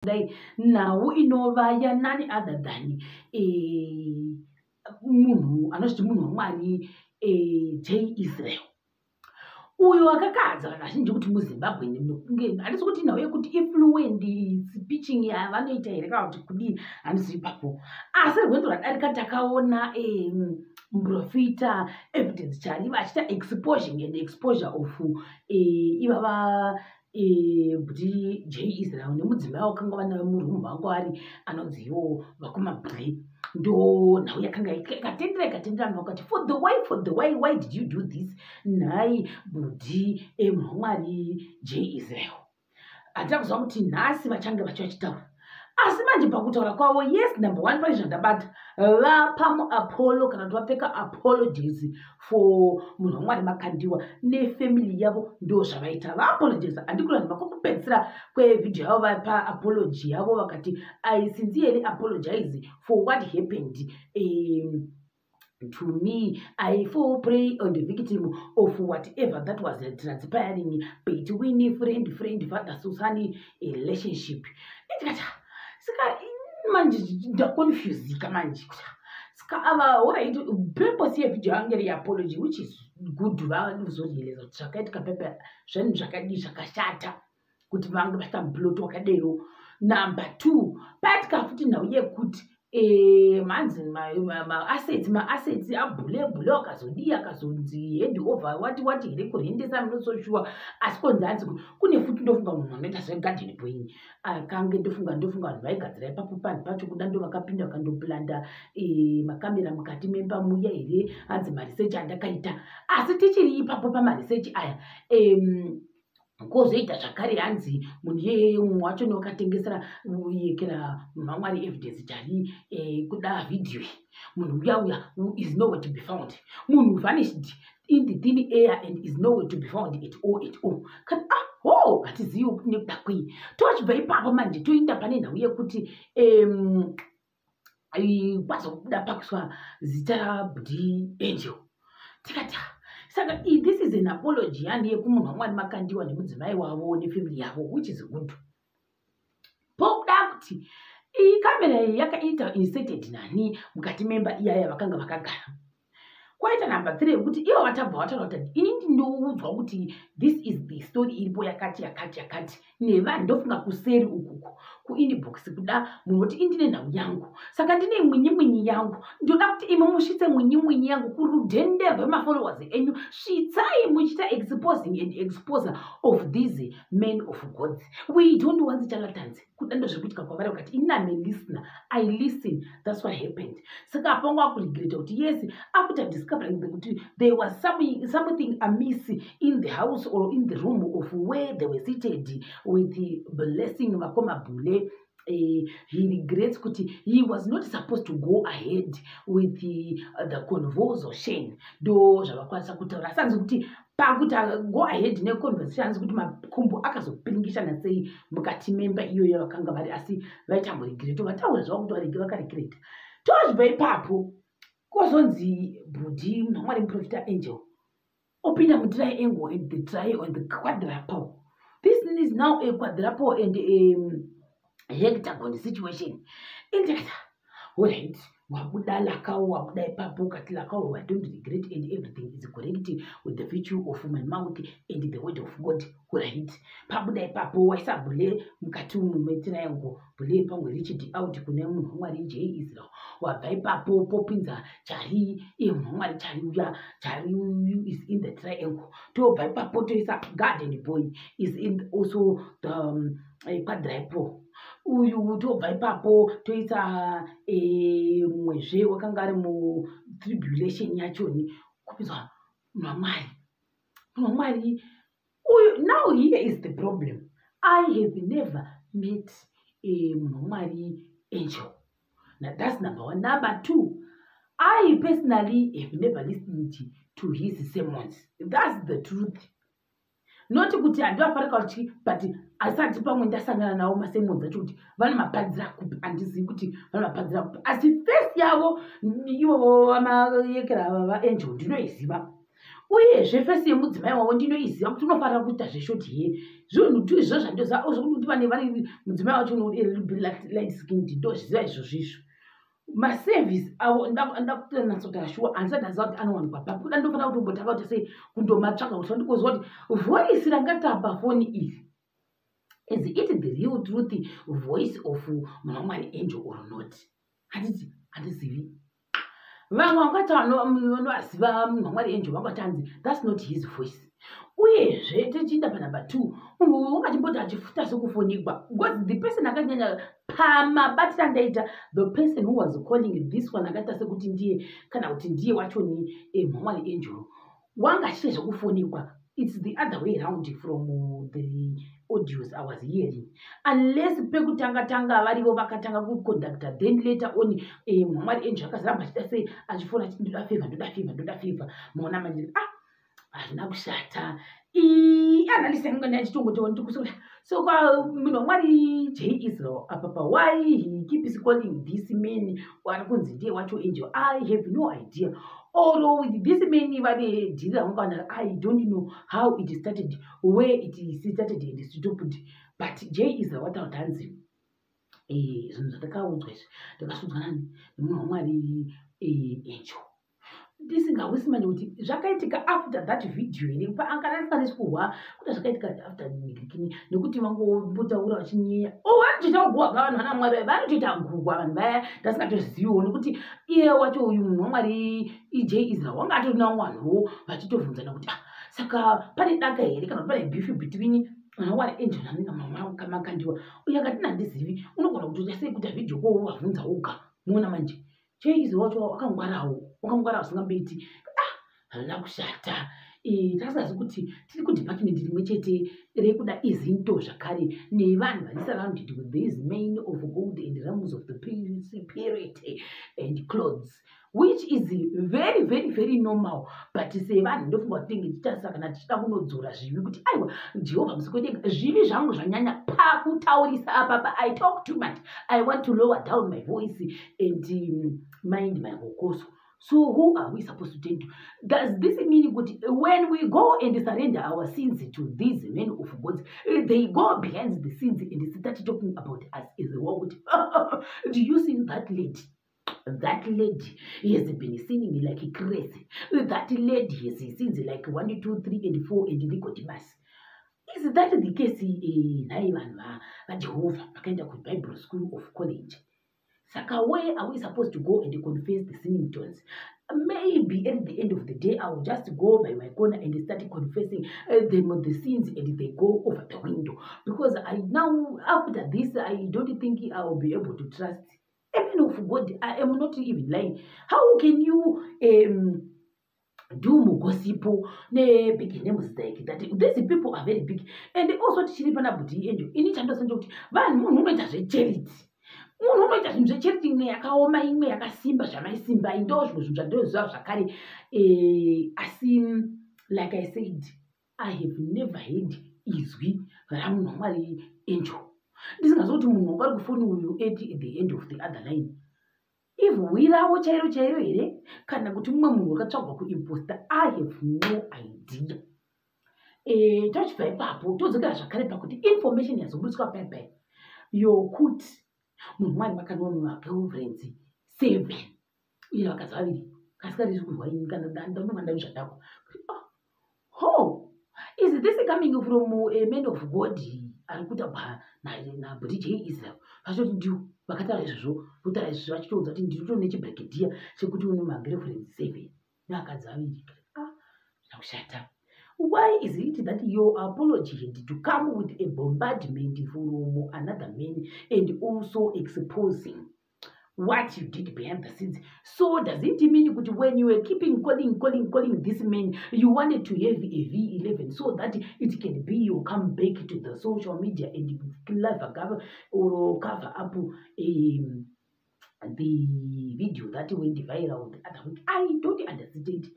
Kudai nhau inova yanone other than munhu anozviti munhu waMwari, J Israel, uyo akakadza vanhu vazhinji kuti muZimbabwe, nekunge handisi kuti nhau yekuti influent speeching yavanoita here kana kuti kudii, handisi ipapo. Asi rwendo rwadarika takaona muprofita Evidence Chari vachiita exposing and exposure of ivava kuti J Israel nemudzimai wakanga vanayo murumu vangu vari anonzi iwo vakomabri. Ndo nhau yakanga ikatendera, ikatendera vanhu vakati, "For the why, for the why did you do this?" Nhai bhudhi munhu waMwari J Israel, handina kuziva kuti nhasi vachange vachitaura. Asi manje pakutaura kwavo, yes, number one, pane zvandabata vapa muapollo kana kuti vapfeka apologies for munhu waMwari Makandiwa nefamily yavo. Ndo zvavaita, vaapologize. Handikura nhema, kwokupedzisira kwevhidhiyo yavo vapa apology yavo, vakati, "I sincerely apologize for what happened to me. I fall prey on the victim of whatever that was transpiring between friend father son relationship." Ndikati, saka manje ndaconfusika manje. Saka ava, alright, purpose yevhidhiyo yange iri apology, which is good. Vazorealiza kuti zvakaitika pepe zvanhu zvakadii, zvakashata kuti vange vaita muplot wakadero. Number two, paitika futi nhau yekuti manzi maassets abhule bhule akazodii, akazonzi hand over wati wati here kurendesa, I'm not so sure. Asi konzi hanzi kune futi, ndofunga munhu anoita zvegarden boy akange, ndofunga vanhu vaigadzira ipapo panhu pacho kuda, ndo vakapinda vakandoplanta makamera mukati memba muya here. Hanzi maresearch andakaita. Asi tichiri ipapo pamaresearch aya, kwozoita zvakare hanzi munhu iyeye mumwe wacho newakatengesera yekera munhu waMwari Evidence Chari kuda vhidhiyo iyi, munhu uya uya is nowhere to be found. Munhu vanished in the thin air and is nowhere to be found at all, at all. Kati ah ho, hatizivi kuti nekuda kwei. Tochibva ipapo manje toenda pane nhau yekuti kwazobuda pakuiswa zita rabhudhi Angel. Tikati saka this is an apology yani yekumunhu waMwari Makandiwa nemudzimai wavo nefamily yavo, which is good. Pokuda kuti iyi kamera iyi yakaita inserted nani mukati memba iyaya vakanga vakagara? Kwaita number three yekuti ivo vatabva vataura kuti ini ndinoudzwa kuti this is the story iripo yakati yakati yakati nevanhu. Ndofunga kuseri ukuku kuinbox kuda munhu woti indine nhau yangu, saka ndine mwinyi mwinyi yangu, ndoda kuti imi musvitse mwinyi mwinyi yangu kurudhende rwemafollowers enyu. Svitsai muchiita exposing and exposure of these men of God. We don't want charlatans. Kuda ndo zviri kuitika kwavari. Vakati, "Ini am a listener, I listen." That's what happened. Saka apanga akuregreta kuti yes, after discovering kuti there was something amiss in the house or in the room of where they were seated with the Blessing Vakomabhule, he regrets kuti he was not supposed to go ahead with the conversation. Ndo zvavakwanisa kutaura. Asi hanzi kuti pakuti go ahead neconversation, hanzi kuti makumbo akazopiringishana sei mukati memba iyoyo vakanga vari. Asi vaitamboregreto vataura zvavo kuti vakaregreta. Tozvibva ipapo kwozonzi bhudhi munhu waMwari muprofita Angel opinda mutriangle and the tri and the quadruple. This is now a quadruple and a hectagon situation. Indikati alright, wabuda lakao, wabuda ipapo ukati lakao, "I don't regret and everything is correct with the virtue of my mouth and the word of God." Alright, pabuda ipapo waisa bhule mukati umu metriangle, bhule pamwe reached out kune munhu waMwari J Israel. Wabva ipapo popinza Chari, iye munhu waMwari Chari uya. Chari uyu is in the triangle. Tobva ipapo toisa garden boy is in also the quadruple uyu. Tobva ipapo toisa mumwezve wakanga ari mutribulation yachoni, kupinzwa munhu waMwari, munhu waMwari uyu. Now here is the problem. I have never met munhu waMwari Angel. Now that's number one. Number two, I personally have never listened to his sermons. That's the truth. Not kuti handivafarika kuti, but asati pamwe ndasangana navo masermons acho kuti vane mapadzira kupi, handizivi kuti vane mapadzira kupi. Asi face yavo ivovo vamayekera ava vaAngel ndinoiziva. Uyezve face yemudzimai wavo ndinoiziva kuti unofanira kuita zveshort hair. Zvinhu tu izvo zvandoziva zvokuti vane vari mudzimai wacho light skin, ndozviziva izvozvo. Izvo maservice avo ndakutonatsotaura shuwa, handisati ndaziva kuti anowanikwa papi. Kuda ndofanira kutombotanga kuti sei kundomatsvaga kuti ndikoziva kuti voice rangatapa foni iri, is it the real truth voice of munhu waMwari Angel or not? Handiti handizivi. Vamwe vangati vanovaziva munhu waMwari Angel vangati hanzi that's not his voice. Uyezve tichiinda panumber 2, munhu uyu ungachimboti achifuta sekufonikwa, because the person akanyanya pamabatiro andaita, the person who was calling this one akaita sekuti ndiye, kana kuti ndiye wachoni munhu waMwari Angel, wanga achiita zvekufonikwa. It's the other way round from the audios I was hearing, unless pekutanga tanga varivo vakatanga kuconducta, then later on munhu waMwari Angel akazoramba achiita sei, achifona achiti, "Ndoda favor, ndoda favor, ndoda favor." Maona manje, ah, hazvina kushata. Analysis yangu ndachitongotiwo ndikusoda. So kwa munhu waMwari J Israel apa, why he keeps calling this man wari kunzi ndiye wacho Angel, I have no idea. Or with this man vane dhiri ravangawana, I don't know how it started, where it started and stopped. But J Israel wataura kuti hanzi zvinhu zvandakaudzwa izvi, ndakasudzwa nani? Nemunhu waMwari Angel. Ndisingahwisi manje kuti zvakaitika after that video here, kana asinganesi kuhwa kuda zvakaitika after nigirikini, nekuti vangombotaura vachinyeya. O, vanotoita guhwa ka vanhu vana Mwari, vanotoita guhwa vanhu vaya. Ndasingatoziviwo nekuti iye wacho uyu munhu waMwari J Israel wanga atori navamwe vanhuwo vachitovhunzana kuti, ah, saka pane daka here kana kuti pane beef between mwana waMwari Angel naMakandiwa? Uyu akati handizivi. Unogona kutoita sei kuita video ko wavhunza woga. Muona manje, J Israel wacho wakangwarawo, wakangwara usingamboiti. Ah, hazvina kushata. Takasingazi kuti tiri kudepartment rimwe chete rekuda izinto zvakare nevanhu vari surrounded with these men of gold and realms of the spirit and clothes, which is very, very, very normal. But sevanhu ndofunga kuti tinge tichitarisa kana tichida kunodzora zvivi kuti aiwa, Jehovha musikudenga, zvivi zvangu zvanyanya pakutaurisa apapa. I talk too much. I want to lower down my voice and mind my hokoso. So who are we supposed to turn to? Does this mean kuti when we go and surrender our sins to these men of God, they go behind the scenes and start talking about us as well, kuti, "Do you see that lady? That lady has been sinning like crazy. That lady has sins like 1, 2, 3 and 4 and Nicodemus"? Is that the case? Nhai vanhu vaJehovha vakaenda kuBible School of College, saka where are we supposed to go and confess the sinning tones? Maybe at the end of the day I will just go by my corner and start confessing them the sins and they go over the window, because I now, after this, I don't think I will be able to trust a man of God. I am not even lying. How can you do mugossip nebig names like that? These people are very big. And also tichiri pana bhuti Angel, ini chandosanja kuti vanhu, munhu unoita zvecharity, munhu unoita zvinhu zvecharity, imwe yakaoma, imwe yakasimba, zvamaisimba. Ndo zvimwe zvinhu zvandoziva zvakare. Asi like I said, I have never heard izwi ramunhu waMwari Angel. Ndisingazivi kuti munhu wanga ari kufoni uyu at the end of the other line ivhuwi ravo chairo chairo here, kana kuti mumwe munhu wakatsvagwa kuimposta. I have no idea. Tochibva ipapo todzokera zvakare pakuti information yazobudiswa paipai yokuti munhu Mwari Makandiwa magirlfriends 7 uye vakadzi vaviri kasikati kurwa ini kana ndandononga ndai zvadakwa. Ho, is this coming from a man of God ari kutaurwa nabhuti J Israel, vachitoti ndiwo vakataura izvozvo, kutaura izvozvo vachitoudza kuti ndiri kutori nechibrekedia chekuti une magirlfriends 7 nevakadzi vaviri? Ah, zvakushata. Why is it that your apology had to come with a bombardment from another man and also exposing what you did behind the scenes? So does it mean kuti when you were keeping calling, calling, calling this man, you wanted to have a V11 so that it can be your come back to the social media and cover or cover up the video that went viral the other week? I don't understand.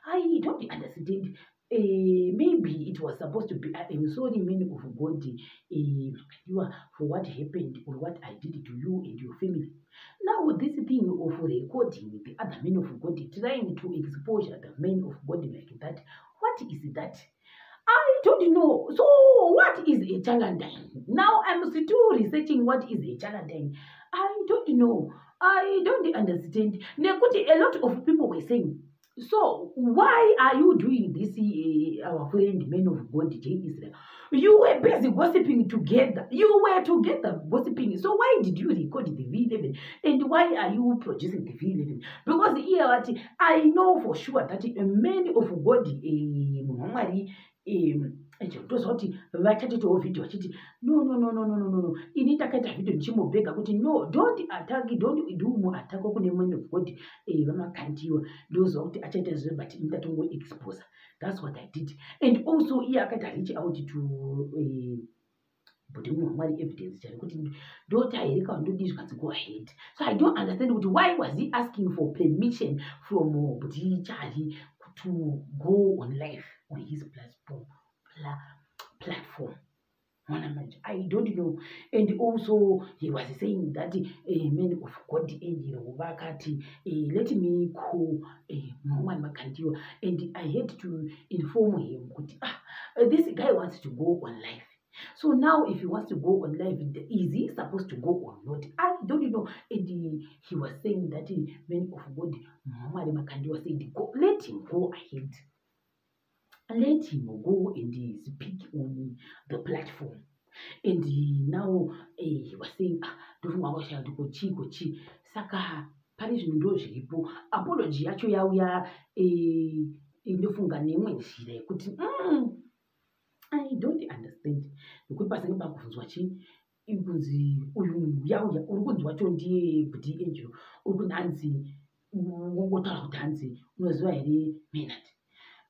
I don't understand. Maybe it was supposed to be, "I am sorry, man of God Makandiwa, for what happened or what I did to you and your family." Now this thing of recording the other men of God, trying to expose the men of God like that, what is that? I don't know. So what is a Chalantine? Now I'm still researching what is a Chalantine. I don't know, I don't understand, nekuti a lot of people were saying, "So why are you doing this, our friend, man of God J Israel? You were busy gossiping together. You were together gossiping. So why did you record the V11 and why are you producing the V11?" Because iye vati, "I know for sure that a man of God, munhu waMwari toziva kuti vachatitawo vhidhio vachiti, 'No, no, no, no, no, no, no.' Ini ndakaita vhidhio ndichimubhega kuti, 'No, don't attack, don't do muattack kune man of God vaMakandiwa.' Ndoziva kuti achaita izvozvo, but ini ndatongoexposa. That's what I did." And also iye akaita reach out to bhuti munhu waMwari Evidence Chari kuti ndota here kana ndodii, zvikanzi, "Go ahead." So I don't understand kuti why was he asking for permission from bhuti Chari to go on live on his platform. Mwana manje, I don't know. And also he was saying that man of God Angel vakati, "Let me call munhu waMwari Makandiwa," and I had to inform him kuti, "Ah, this guy wants to go on live. So now if he wants to go on live, is he supposed to go or not? I don't know." And he was saying that man of God munhu waMwari Makandiwa said, "Go, let him go ahead, let him go and speak on the platform." And now he was saying, "Ah, ndofunga washaya kuti kochii kochii." Saka pari zvino ndo zviripo. Apology yacho yauya, ndofunga neimwe nzira yekuti I don't understand, nekuti pasinge pakubvunzwa chii, kunzi uyu yauya uri kunzi wacho ndiye bhuti Angel, uri kunzi hanzi wongotaura kuti hanzi, "Unoziva here Maynard?"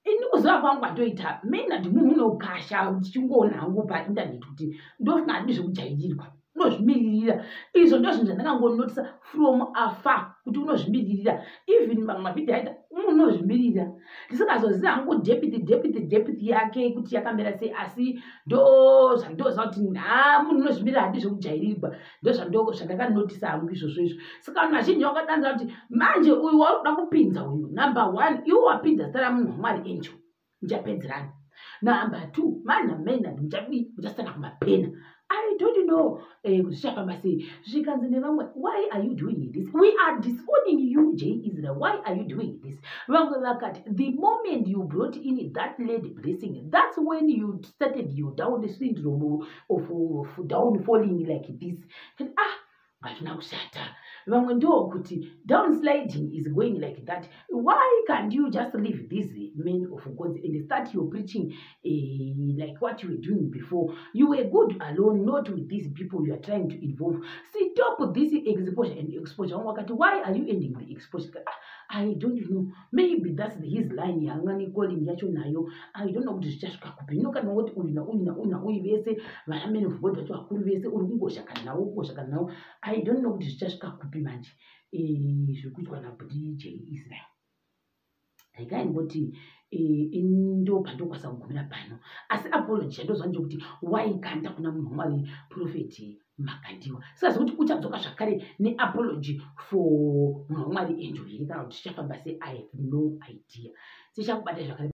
Ini kuziva kwangu atoita Maynard munhu unokasha, ndichingoona hangu paindaneti kuti ndofunga handi zvekujairirwa, unozvimiririra. Izvo ndo zvinhu zvandakangonotisa from afar kuti unozvimiririra. Even mamwe mavhidhio aita unozvimirira, ndisingazoziva hangu depth yake kuti yakamira sei, asi ndo zvandoziva kuti ha, munhu unozvimirira, handi zvekujairirwa. Ndo zvandakanotisa hangu izvozvo izvo. Saka vanhu vazhinji vakadanza kuti manje uyu wauri kuda kupinza uyu, number one, iwe wapinza zita ramunhu waMwari Angel, muchapedzerana. Number two, mana Maynard muchadii, muchasana kumapena. I don't know kuti zvichafamba sei. Zvikanzi nevamwe, "Why are you doing this? We are disowning you, J Israel. Why are you doing this?" Vamwe vakati, "The moment you brought in that lady Blessing, that's when you started your down syndrome of downfalling like this." And, ah, hazvina kushata. Vamwe ndokuti, "Downsliding is going like that. Why can't you just leave these men of God and start your preaching like what you were doing before? You were good alone, not with these people you are trying to involve. Stop this exposure and exposure." Vamwe vakati, "Why are you ending the exposure?" Ah, I don't know, maybe that's his line yangani calling yacho nayo. I don't know kuti zvichasvika kupi. Inokana kuti uyu nauyu nauyu nauyu vese vana men of God vacho vakuru vese uri kungoshakana navo, kungoshakana navo. I don't know kuti zvichasvika kupi manje zviri kuitwa nabhuti J Israel. Regai ndingoti ndo pandokwanisa kugumira pano, asi apology yandozwa ndechekuti waikanda kuna munhu waMwari Prophet Makandiwa. Sikazi kuti uchadzoka zvakare neapology for munhu waMwari Angel here kana kuti zvichafamba sei, I have no idea. Tichakubata zvakare.